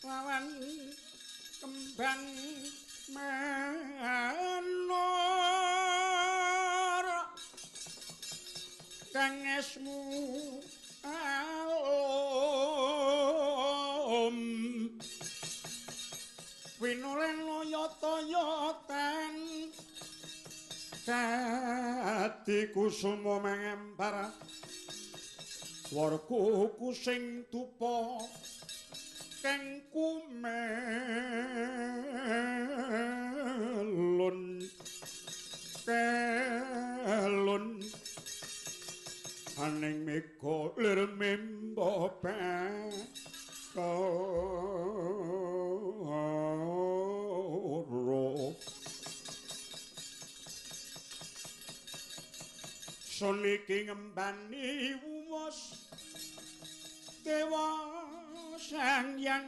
lawan kembang menor kang esmu alum winulen yata-yatan dadi kusuma mangempar warga kusing tupa kang kumelun kelun aning mega lir membo perkara sun iki ngembani wuwus dewa sang yang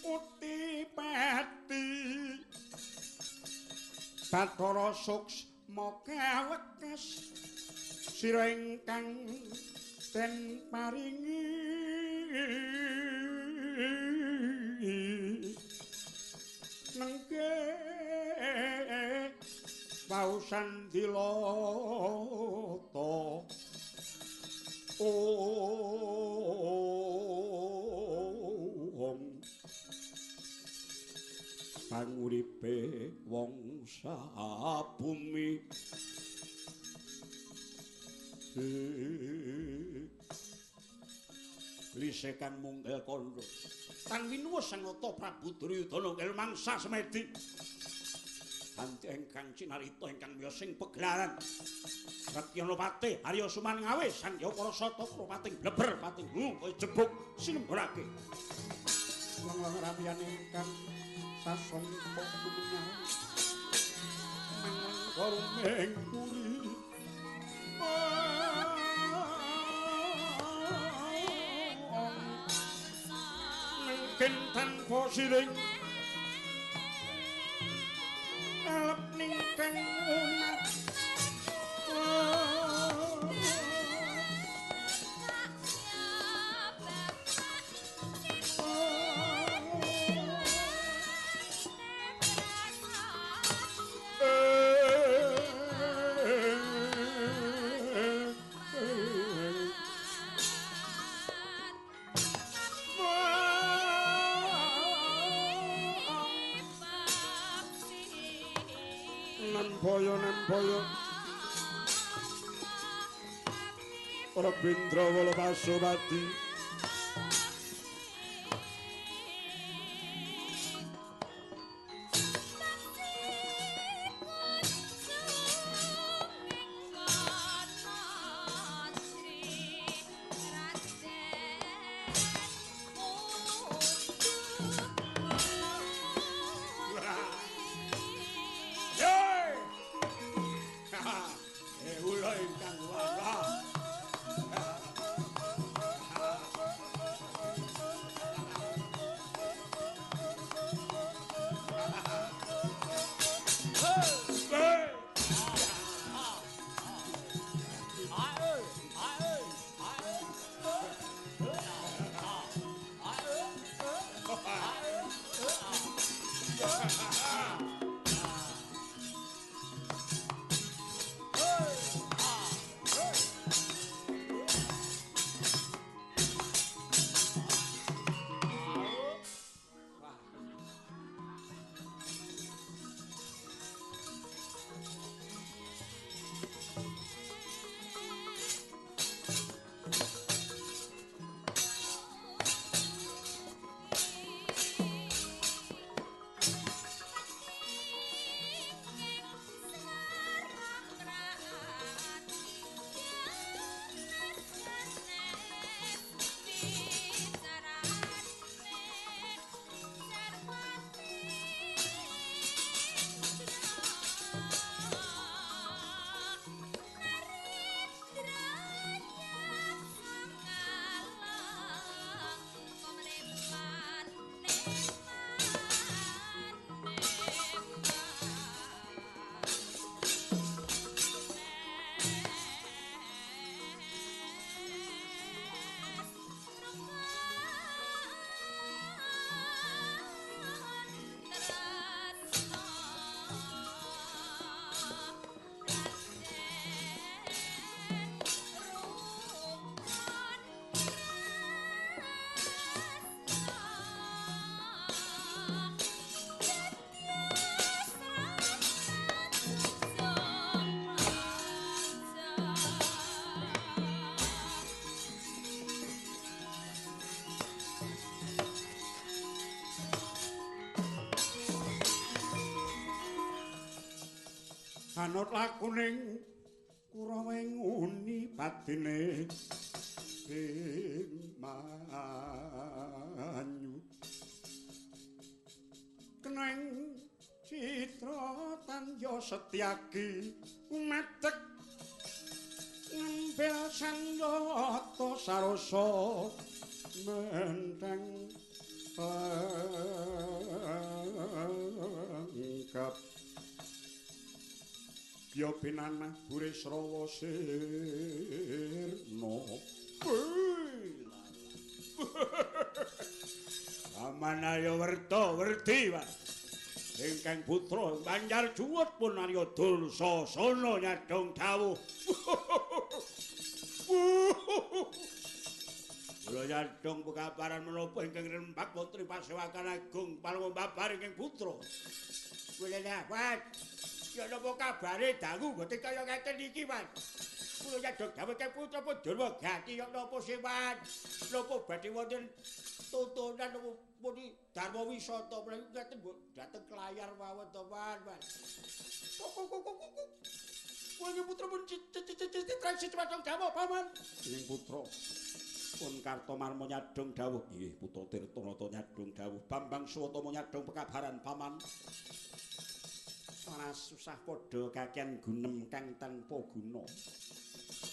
utipati Bathara Suksma kawekes sira ingkang den paringi nengke pausan dilata ong panguripe wong sabumi lisekan munggel kandha tan winuwus sanata Prabu Duryudana ngel mangsa semedi kanthi ingkang cinarita ingkang miyos sing pegelaran Ratyanapati Arya Suman Ngawe sandya para sata pating bleber pating kaya jebuk sinemborake wong-wong ramyan ingkang sasongko kumenyang mangan puri mungkin tanpa siring alep ningkang umat Nempaya nempaya Rabindra Wala Pasupati Anut lakuning Kurawa nguni batine Bimanyu. Keneng citra tanya Setyaki umadeg ngambil sanjata sarasa menteng lengkap. Ya pinanah Burisrawa sirna. Paman Arya Werta werdi, Pak. Ingkang putra Banjar Juwut pun Arya Dursasana nyadong dawuh. Kula nyadong pekabaran menapa ingkang rembag wonten ing Pasewakan Agung Palung babar ingkang putra. Kula dapat. Ya napa kabare dangu mboten kaya ngeten iki, Mas. Kula nyadong dawuh ingkang putra pun Durmagati ya napa sih, Mas? Napa badhe wonten tontonan napa puni dharma wisata mlayu ngeten mbok dateng kelayar mawon to, Mas. Kok kula putra pun citra nyadong dawuh, Paman. Ing putra pun Kartomarma nyadong dawuh. Nggih, putra Tirtanata nyadong dawuh. Bambang Suwatama nyadong pekabaran, Paman. Ora susah padha kakean gunem kang tanpa guna.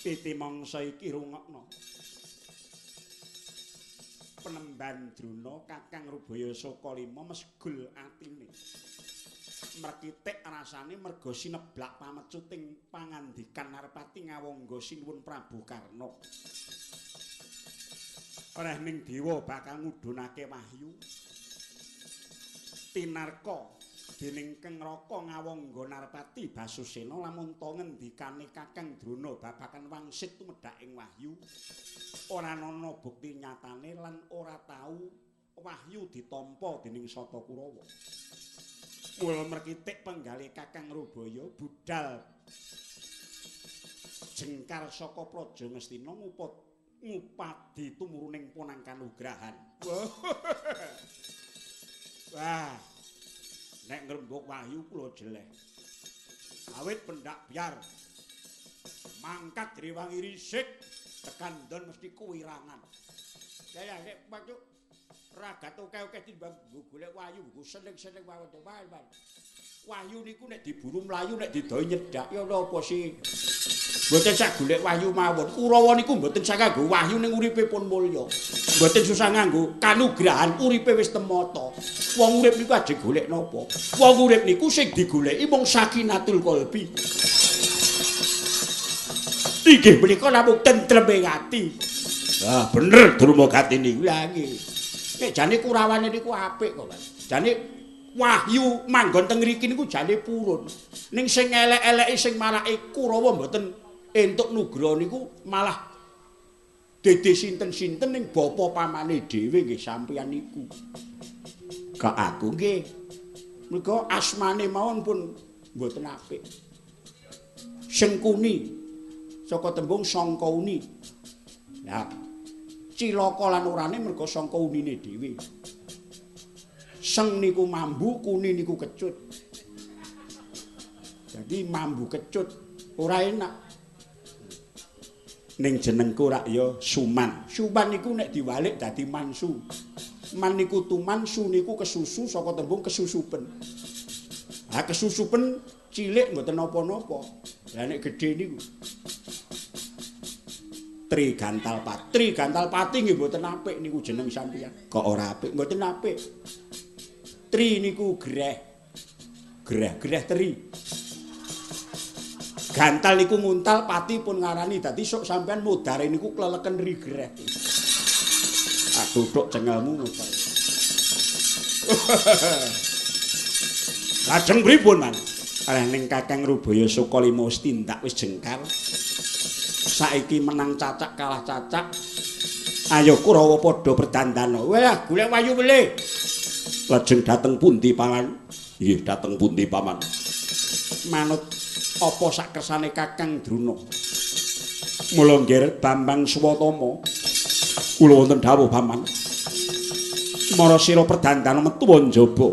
Titi mangsa iki rungokno. Penemban Drona Kakang Rubaya Saka Lima mesgul atine. Merkitik rasane merga sineblak pamecuting pangandikan Narpati ngawangga sinuwun Prabu Karna. Rehning dewa bakal ngudhunake wahyu. Tinarka dening Keng Raka ngawangga Narpati Basusena lamun ta ngendikane Kakang Drona babagan wangsit tumedhak ing wahyu ora ana bukti nyatane lan ora tau wahyu ditampa dening Sata Kurawa. Mula merkitik penggalih Kakang Rubaya budal jengkar saka Praja Ngastina ngupadi tumuruning Ponang Kanugrahan. Wah. Nek ngrembug wahyu kula jeleh. Awit pendak biar mangkat rewangi risik tekan ndon mesti kuwirangan. Lah nek pacuk ragat akeh-akeh timbang golek wahyu nggo seneng-seneng mawon to, Mas. Wahyu niku nek diburu mlayu nek didoi nyedak ya napa sih? Mboten sak golek wahyu mawon. Kurawa niku mboten sak kanggo wahyu ning uripe pun mulya. Mboten susah nganggo kanugrahan uripe wis temata. Wong urip niku ajeng golek napa? Wong urip niku sing digoleki mung sakinatul qalbi. Inggih menika namung tentrem ing ati. Ah bener Durmagati niku. Lah nggih. Nek jane kurawane niku apik kok, Mas. Jane wahyu manggon teng mriki niku jane purun. Ning sing elek-eleke sing marake Kurawa mboten entuk nugra niku malah dede sinten-sinten ning bapa pamane dhewe nggih sampeyan niku. Kok aku nggih. Mergo asmane mawon pun mboten apik. Sengkuni saka tembung sangkauni. Lah cilaka lan orane mergo sangka unine dhewe. Seng niku mambu, kuni niku kecut. Jadi mambu kecut ora enak. Ning jenengku rak ya Suman. Suman niku nek diwalik dadi Mansu. Man niku tuman, su niku kesusu saka tembung kesusupen. Ha kesusupen cilik mboten napa-napa. Lah nek gedhe niku Trigantalpati. Trigantalpati nggih mboten apik niku jeneng sampeyan. Kok ora apik? Mboten apik. Tri niku greh. Greh-greh teri. Gantal niku nguntal, pati pun ngarani. Dadi sok sampean mudare niku kleleken ri greh. Ah tutuk cengelmu muter. Lajeng pripun, Man? Areh ning Kakang Rubaya Sukalima wis tindak wis jengkar. Saiki menang cacak kalah cacak. Ayo Kurawa padha berdandana. Wah, golek wayu welih. Lajeng dateng pundi, Paman? Nggih, dateng pundi, Paman? Manut apa sak kersane Kakang Drona. Mula nggih Bambang Suwatama. Kula wonten dawuh, Paman. Mara sira perdandana metu njaba.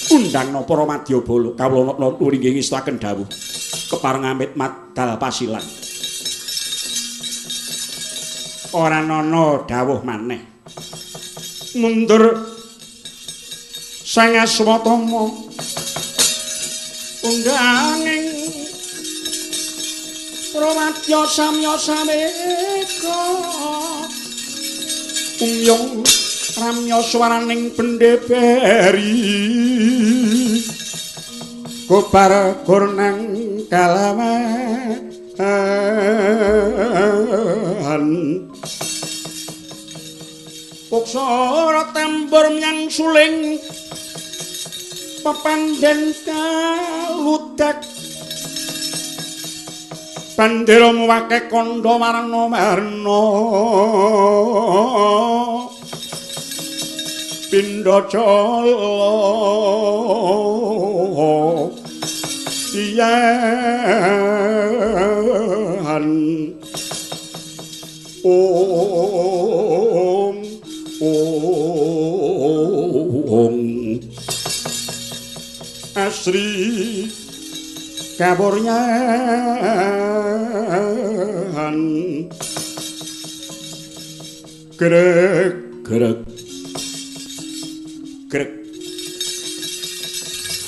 Undangna para madyabala kawula nuwun inggih ngestakaken dawuh. Kepareng amit madal pasilan. Ora ana dawuh maneh. Mundur Sang Aswatama undanging para madya samya sameka umyung ramya swaraning bendeberi gobar gurnang kalawan Puksara tambur menyang suling pepandhen kaludak bandera muwake kandha warna-warna pindha jala iyan om om asri kaburyan grek grek grek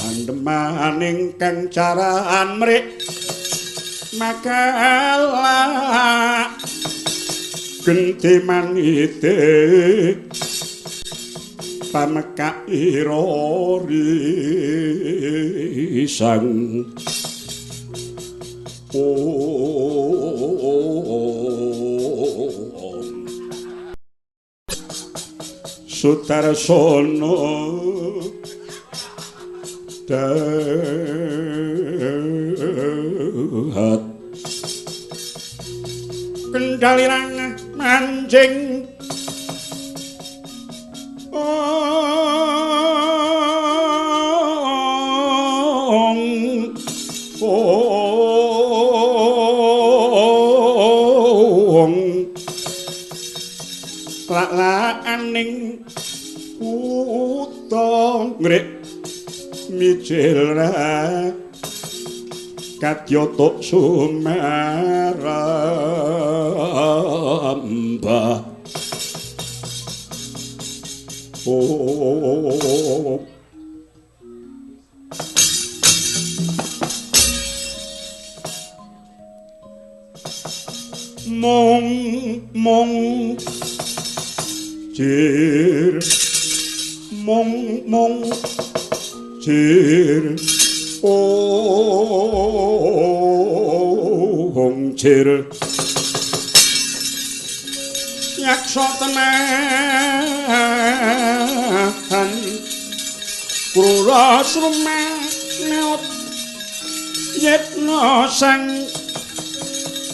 andemaning kang caraan mrik makala genti manite pamekak ira risang om Sudarsono dahat kendalirang manjing ong ong lak-lakaning kutha ngrik mijil kadya tuk sumarambah oh mong mong jir mong mong jir ong jir yaksa tenan krura srumeot yetna sang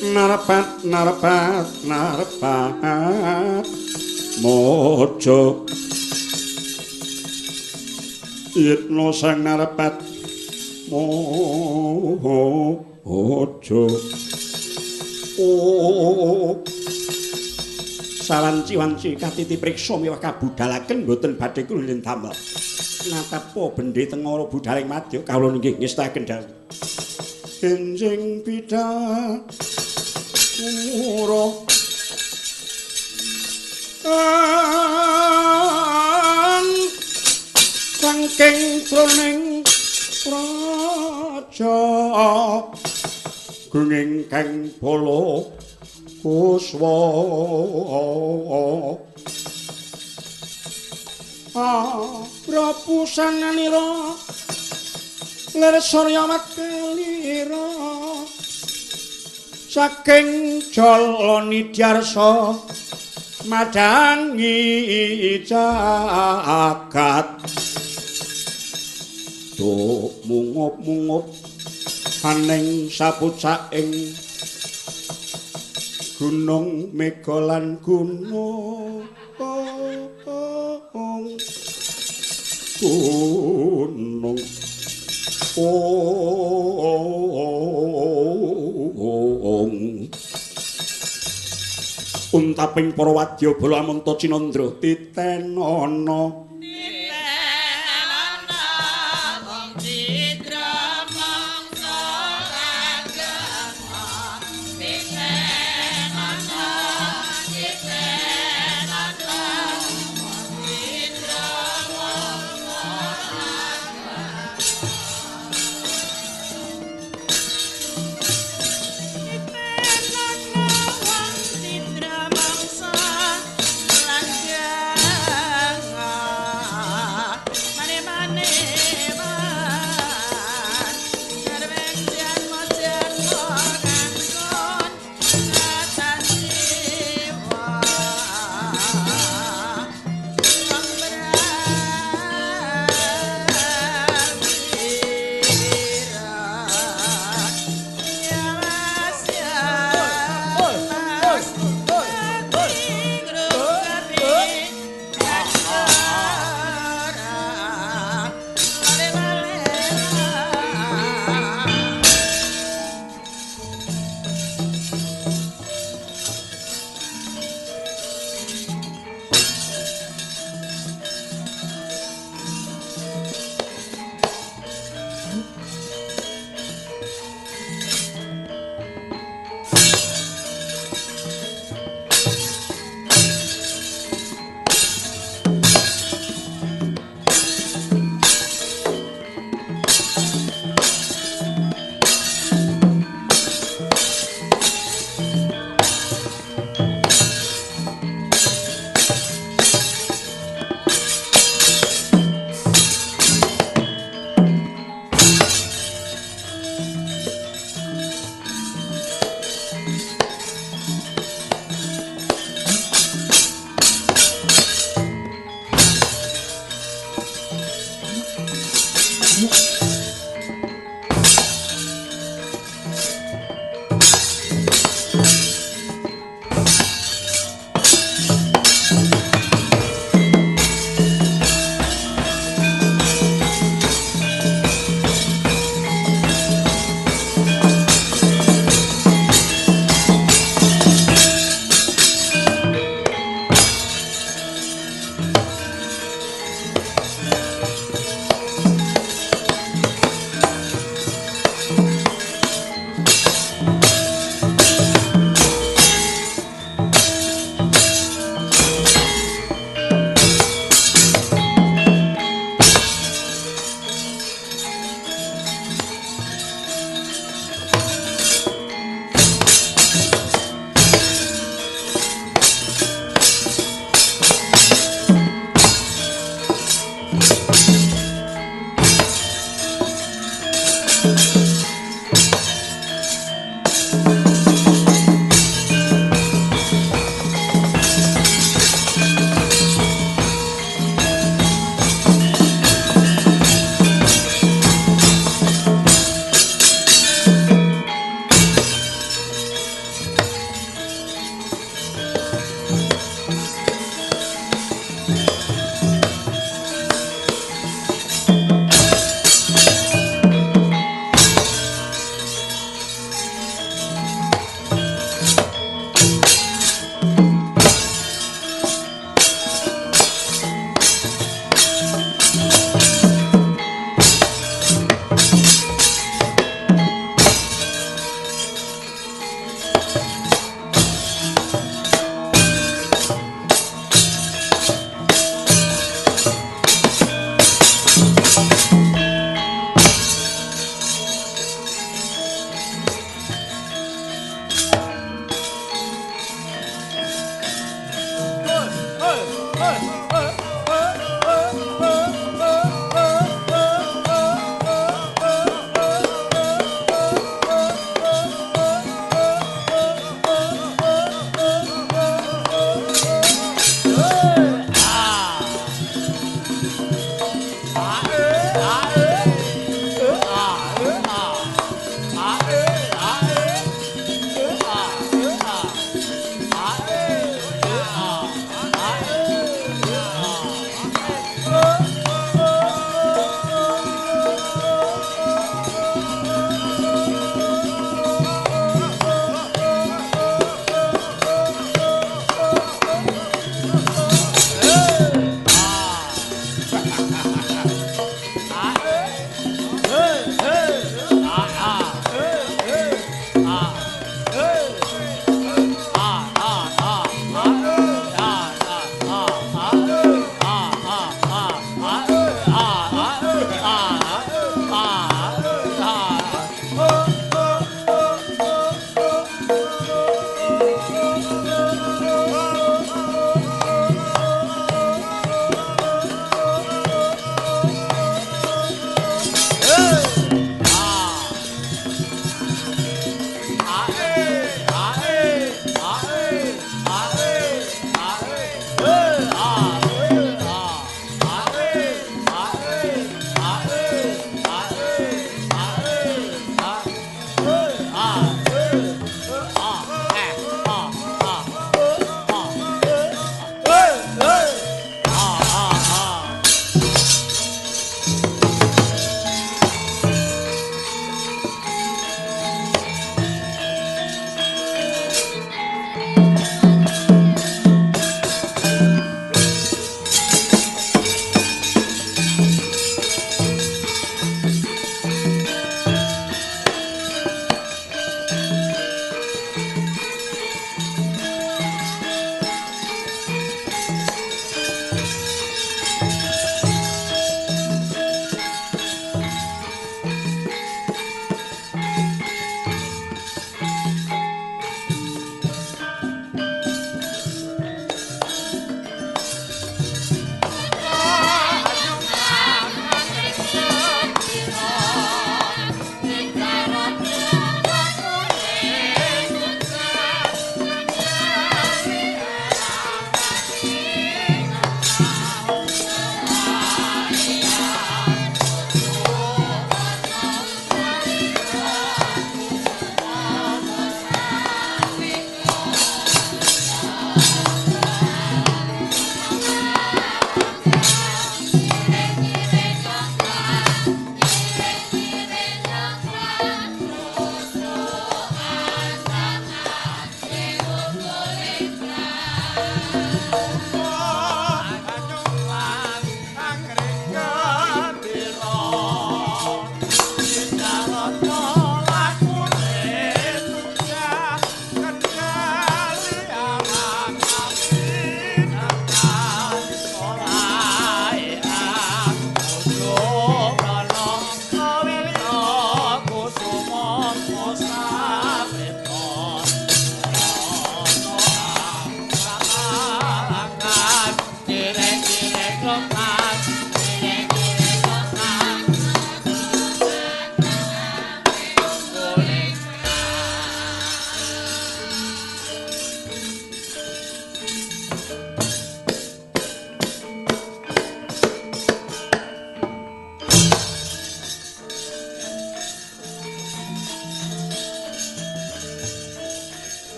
narpat narpat narpat mojo yetna sang narpat mojo oh sawanci-wanci katiti priksa miwah kabudalaken mboten badhe kula damel natapa bendhe tengara budhaling madya kawula inggih ngestaken dawuh enjing bidhak ura saking kroning praja gunging kang bala kuswa Prabu sanganira lir surya makalira saking jala nidyarsa madangi jagat do mungup-mungup aning sapucaking gunung mega lan gunung gunung ong untaping para wadya bala amunta cinandra titenana titenana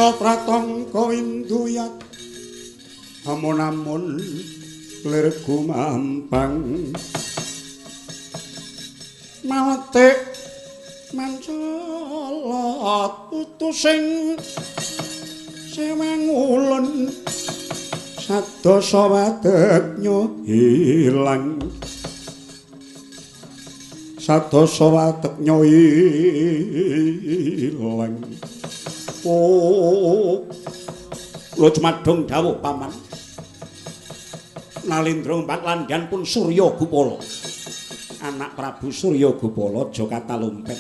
Kala pratangka induyat amun-amun lir gumampang maletik mancolot putu sing sewangulun sadasa wateknya ilang sadasa wateknya ilang. Oh, kula cumadung dawuh paman. Nalindra mbat landhan pun Surya Gupala. Anak Prabu Surya Gupala Jaka Lumpet.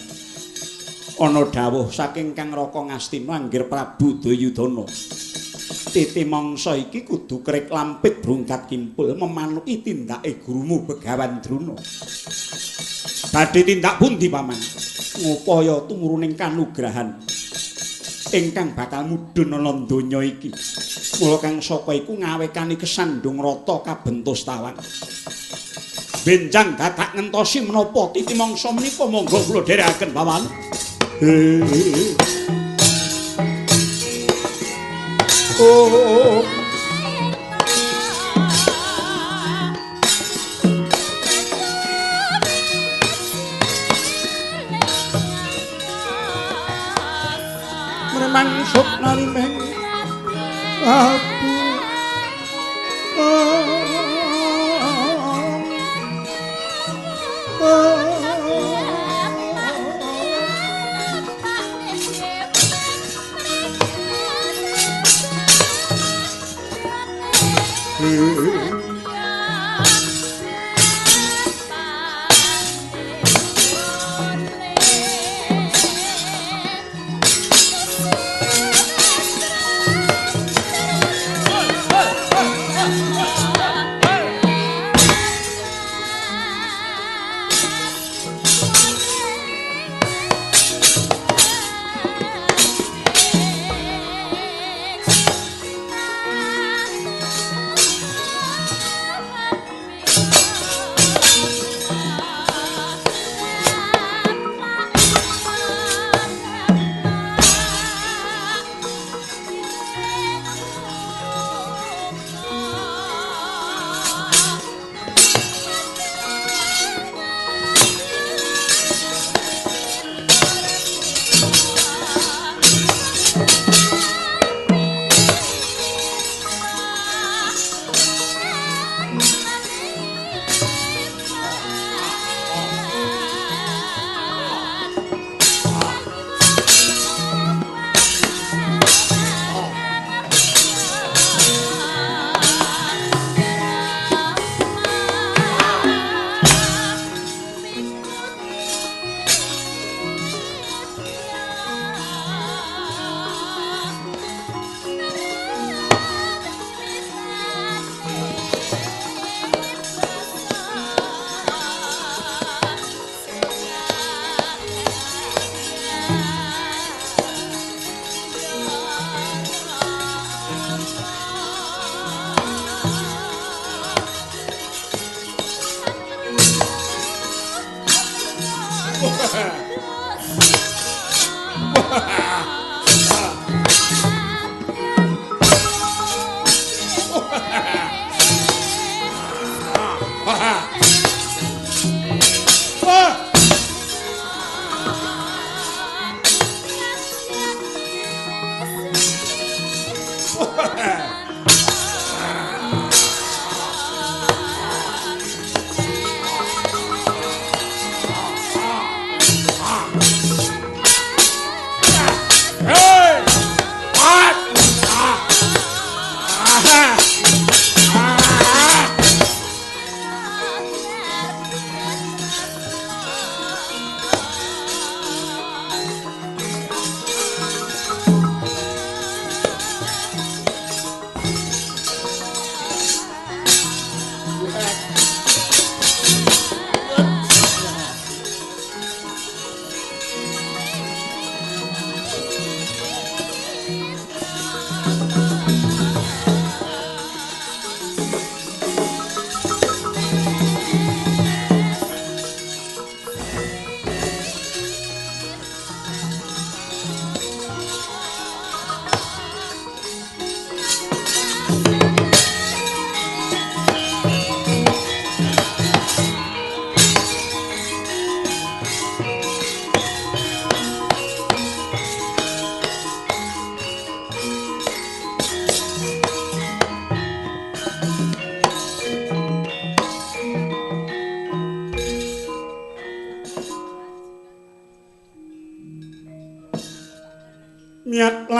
Ana dawuh saking Kang Raka Ngastina anggir Prabu Dayudana. Titi mangsa iki kudu krek lampit brungkat kimpul memanuki tindake gurumu Begawan Druna. Badhe tindak pundi paman? Ngupaya tumuruning kanugrahan ingkang bakal mudhun ana donya iki. Mula Kang Saka iku ngawekani kesandung rata kabentus tawang. Benjang dadak ngentosi menapa titi mangsa menika monggo kula dherekaken paman. Oh. Mangsuk nalimeng abu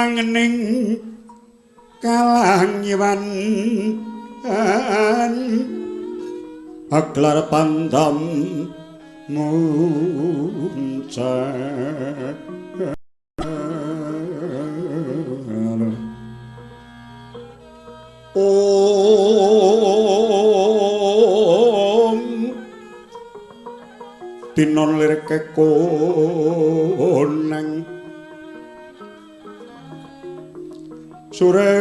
Langening kalangiwan aglar pandam muncar. Om tinon lir kekoneng surem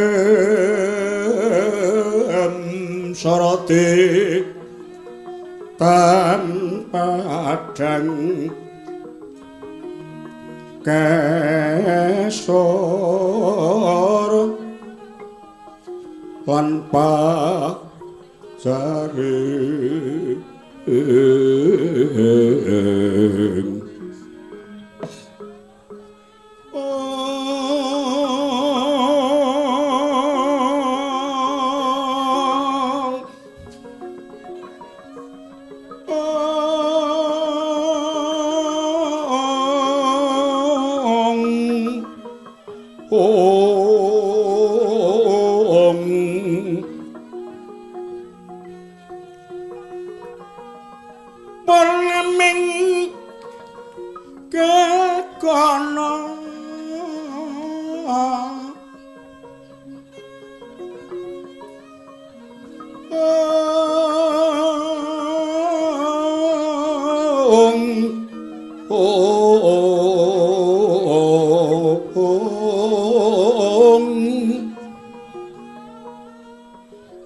soroti tan padang kesor lan pajare.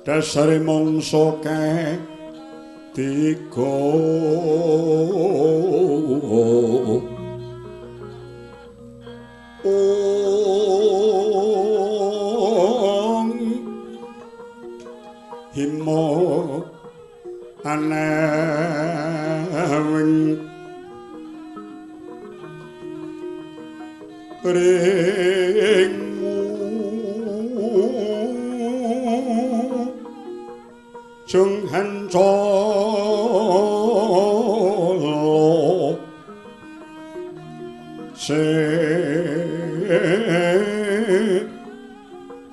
Dasare mangsa ketiga Om hima anawing ringmu jung hancolo se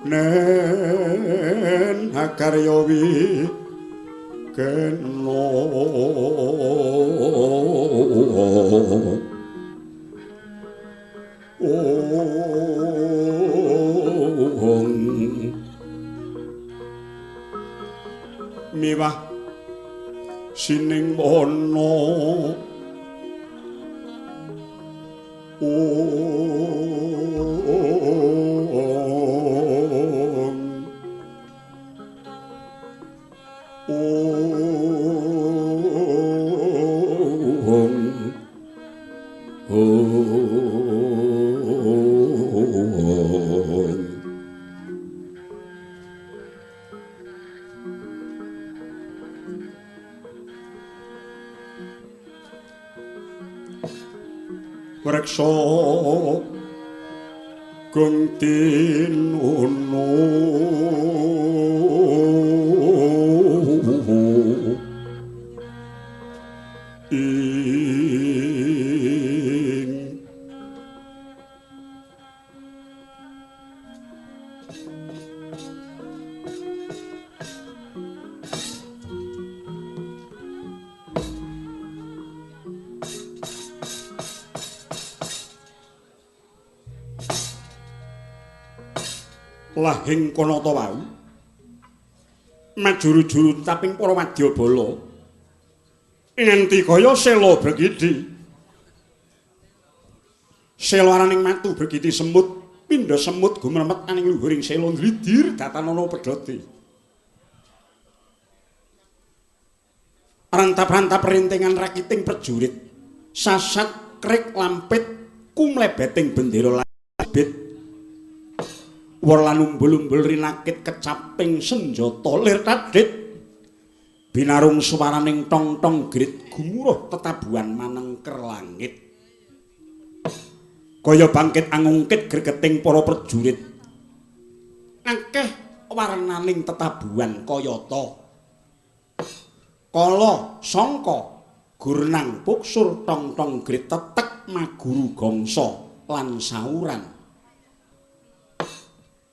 nen akarya wi kena ong miwah sining wana ong ong ong Reksa gung tinunu ing lahing kanata wau majuru-juru taping para wadyabala nganti kaya sela bregidi sela araning matu bregidi semut pindha semut gumremet aning luhuring sela ndlidir datanana pedhote rantap-rantap rintingan rakiting prajurit sasat krik lampit kumlebeting bendera labit wor lan umbul-umbul rinakit kecaping senjata lir tadhit binarung swaraning tong-tong grit gumuruh tetabuhan manengker langit kaya bangkit angungkit gregeting para prajurit akeh warnaning tetabuhan kayata kala sangka gurnang puksur tong-tong grit tetek maguru gangsa lan sauran.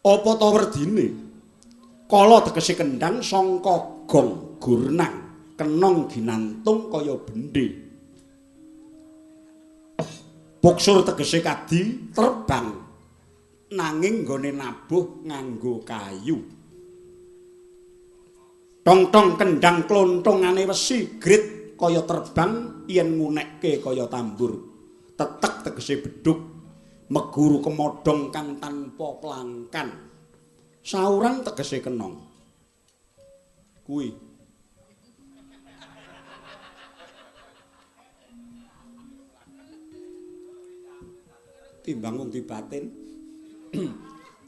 Apa ta werdine? Kala tegese kendhang sangka gong gurnang, kenong ginantung kaya bendhe. Buksur tegese kadi terbang nanging nggone nabuh nganggo kayu. Tong-tong kendhang klontongane wesi grit kaya terbang yen ngunekke kaya tambur. Tetek tegese bedhug meguru kemodhong kang tanpa plangkan. Sauran tegese kenong. Kuwi. Timbang wong dibatin.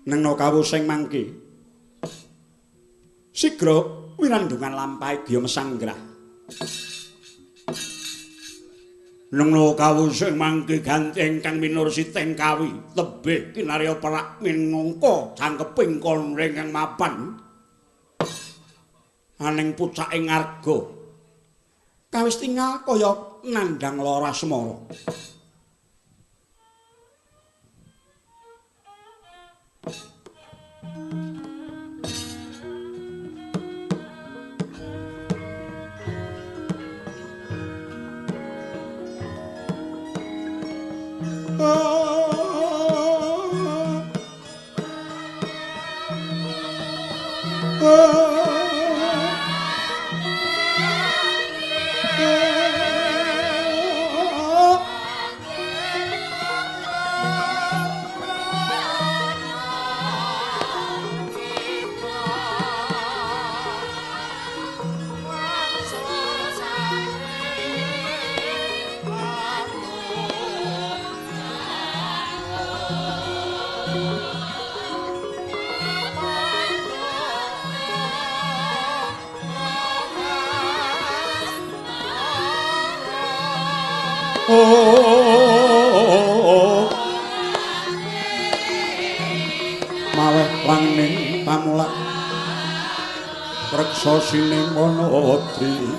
Nengno kawusing mangke. Sigra wirandungan lampahe gya mesanggrah. Nengno kawusing mangke ganti ingkang minur siteng kawi tebih kinarya perak minangka jangkeping kandha ingkang mapan. Aning pucaking arga kawis tingal kaya nandhang lara asmara. Maweh langning pamulak reksa sining wanadri.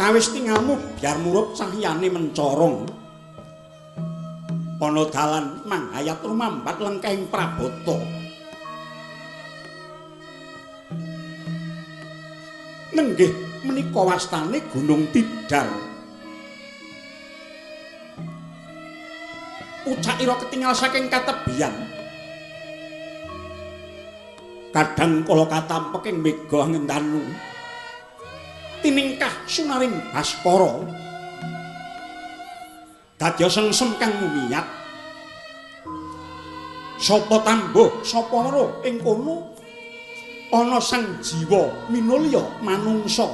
Kawis tingalmu biar murup cahyane mencorong. Ana dalan manghayat rumambat lengkeng prabata. Nenggih menika wastane Gunung Tidar. Pucakira ketingal saking katebian. Kadang kala katampek ing mega ngendanu. Tiningkah sunaring Baskara. Dadya sengsem kang mumiyat. Sapa tambuh, sapa weruh ing kono ana sang jiwa minulya manungsa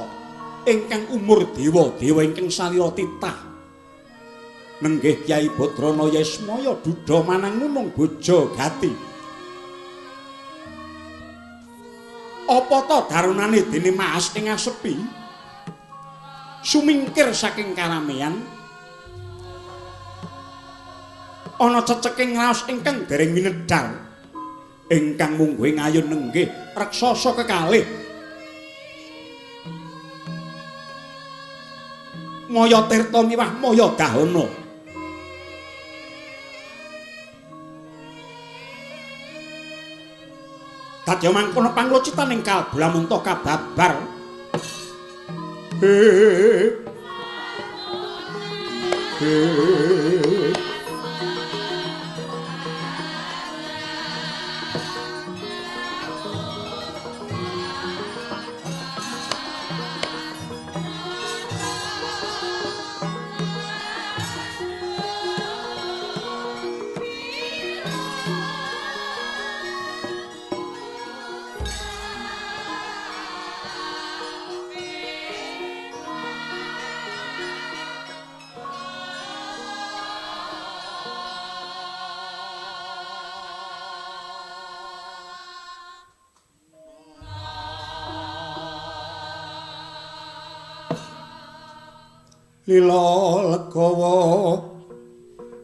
ingkang umur dewa-dewa ingkang salira titah. Nenggih Kyai Badrana Yasmaya duda manangunung bojo gati. Apa ta darunane dene Mas ing asepi? Sumingkir saking karamean ana ceceking raos ingkang dereng winedhar ingkang mungguhe ngayun nenggih raksasa kekalih. Maya tirta miwah maya dahana. Dadya mangkono panglocitaning kalbu lamun ta kababar. Lila legawa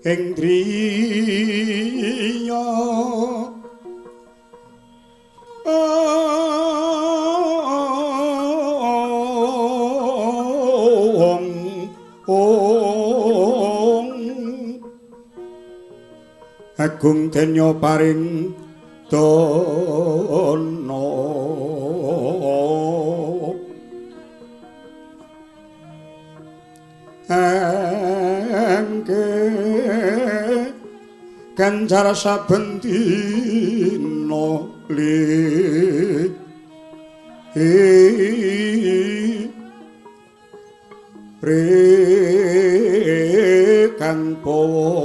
ing driya. Agung denya paring dana. Engke ganjar saben dina li kang bawa.